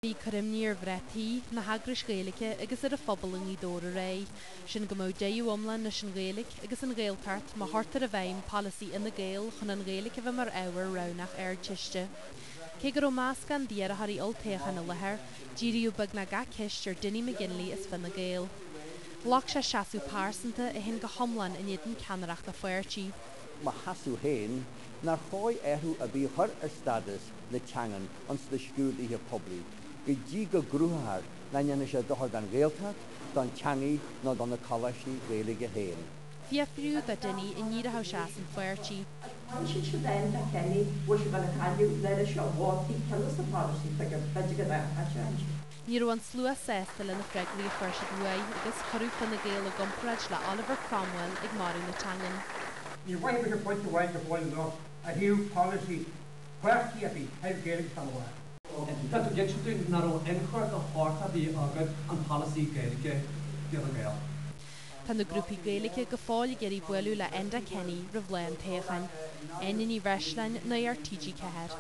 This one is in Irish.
Bhí ag cur imní ar mhná tí, na heagrais Ghaeilge agus ar an phobal i nGaoth Dobhair aréir, sin go mbeadh deireadh iomlán leis an Ghaeilge agus an Ghaeltacht má chuirtear i bhfeidhm polasaí Fhine Gael chun an Ghaeilge a bheith mar ábhar roghnach Ardteiste. Cé go raibh meascán d'iarrthóirí olltoghcháin i láthair, díríodh beagnach gach ceist ar Dinny McGinley as Fine Gael. Ghlac sé seasamh pearsanta a théann go hiomlán in éadan ceannaireacht a pháirtí. Mo sheasamh féin, nár chóir athrú ar bith a chur ar stádas na teangan ins na scrúduithe poiblí go dtí go gcruthófar nach ndéanfaidh sé dochar don Ghaeltacht, don teangaidh nó do na coláistí Gaeilge féin. Fiafraíodh de Dinny an éireoidh sé as an pháirtí. Ansin siúd Enda Kenny, bhfuil sé gonna cailleadh le leis seo vótaí ceannas na polasaí chuige, b'fhéidir go dtagann sé ansin. Ní raibh an slua sásta le na freagraí a fuair siad uaidh agus cuireadh Fine Gael i gcomparáid le Oliver Cromwell ag marú na teangan. Níor mhaith mise pointe amháin go fóill anocht a thaobh polasaí páirtí ar bith, thaobh Gaeilge san amháin. Tá tú ag inse dúinn nach raibh ionchur de shórt ar bith agat an polasaí Gaeilge d'Fhine Gael. Tá na grúpaí Gaeilge go fóill ag iarraidh bualadh le Enda Kenny roimh lá an toghcháin. Áine Ní Bhreisleáin, Nuacht TG4.